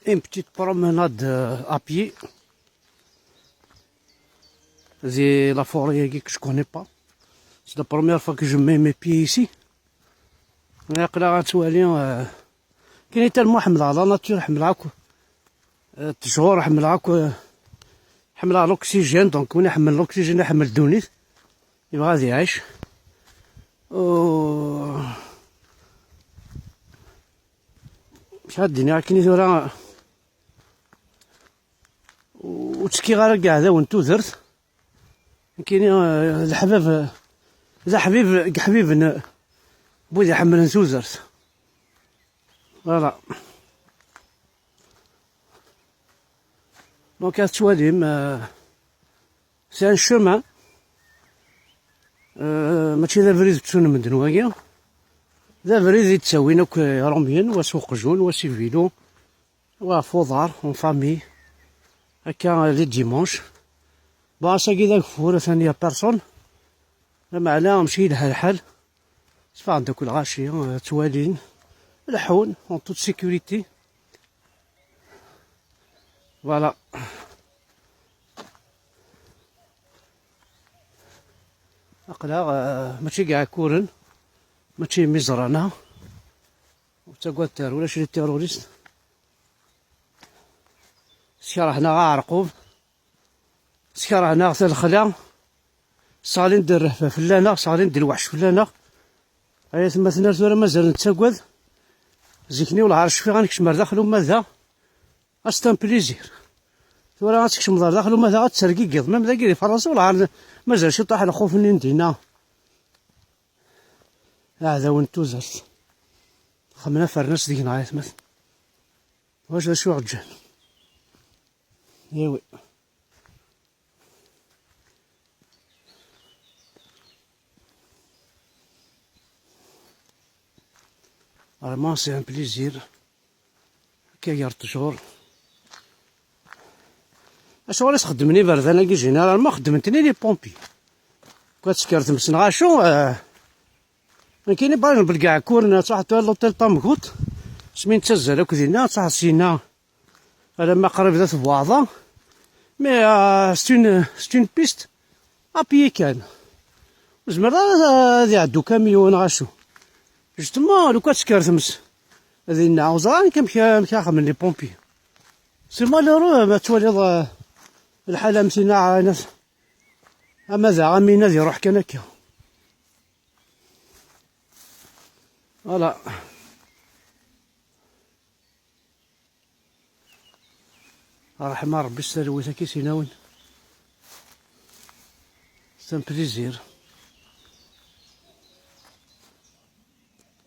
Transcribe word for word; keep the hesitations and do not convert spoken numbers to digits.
Une petite promenade, euh, à pied. Di la forêt-agi que je connais pas. C'est la première fois que je mets mes pieds ici. Aql-aɣ ad twali, euh, كاين tellement ḥemmleɣ la nature, ḥemmleɣ akk, euh, ttjur, ḥemmleɣ akk, euh, ḥemmleɣ l'oxygène, donc win iḥemmel l'oxygène iḥemmel ddunit. Yebɣa ad iɛic. U-, مش هاد الدنيا كني ثورة. وتشكي غير كاع ذا وانتو درت. كاين، آه، الحباب، ذا حبيب، حبيب ن-، بودي حمل نتوزرت. Voilà. Donc هاد التواليم، آه، c'est un chemin. آه، ماشي ذا بريد تسون من دنوايا. ذا بريد يتساوين اكو روميين وسوق جون وسيفيلو. وفضار en famille. هكا les dimanches. Bon, ass-agi d ageffur, atan y a personne. Lameɛna, mačči yelha lḥal. Sfaɣen-d akk lɣaci, eh, ttwalin, leḥḥun, en toute sécurité. Voilà. Aql-aɣ, eh, mačči deg Iɛekkuren, mačči imiẓran-a. Ur ttagadet ara, ulac les terroristes. Skerhen-aɣ aɛerqub, skerhen-aɣ talexla, sseɣlin-d rrehba fell-aneɣ, sseɣlin-d lweḥc fell-aneɣ. Ay atmaten, ar tura mazal nettagad. Zik-nni welɛar cfiɣ ad nekcem ar daxel umadaɣ. C'est un plaisir. Tura ad tkecmeḍ ar daxel umadaɣ ad tergigiḍ. Même dagi di Fransa welɛar mazal ciṭuḥ lxuf-nni n dinna. Aɛdaw n tudert. Xemna fernas deg-neɣ ay atmaten. Wacu d acu iɣeǧǧan? Yawi. Vraiment, c'est un plaisir. Akka gar ttjur. Acuɣer i s-xeddmen iberdan-agi généralement? Xeddmen-ten-id les pompiers. Kwa tesker tmes neɣ acu, eh, nekkini, par exemple, deg Iɛekkuren, ad truḥeḍ tura l'hôtel Tamguṭ, asmi nettazzal akk dinna, ad truḥeḍ syenna alamma qrib d at Buɛḍa. Mais, euh, c'est une, c'est une piste à pied kan. Ur zmireḍ ara ad iɛeddu kamyun neɣ acu. Justement, lukan tesker tmes dinna, ur ẓriɣ amek, amek ara xedmen les pompiers. C'est malheureux ma twaliḍ, euh, lḥal am tinna, ɛinat, ama da, am inna ad iruḥ kan akka. Voilà. Ṛṛeḥma n Ṛebbi s talwit-agi sinawen. C'est un plaisir.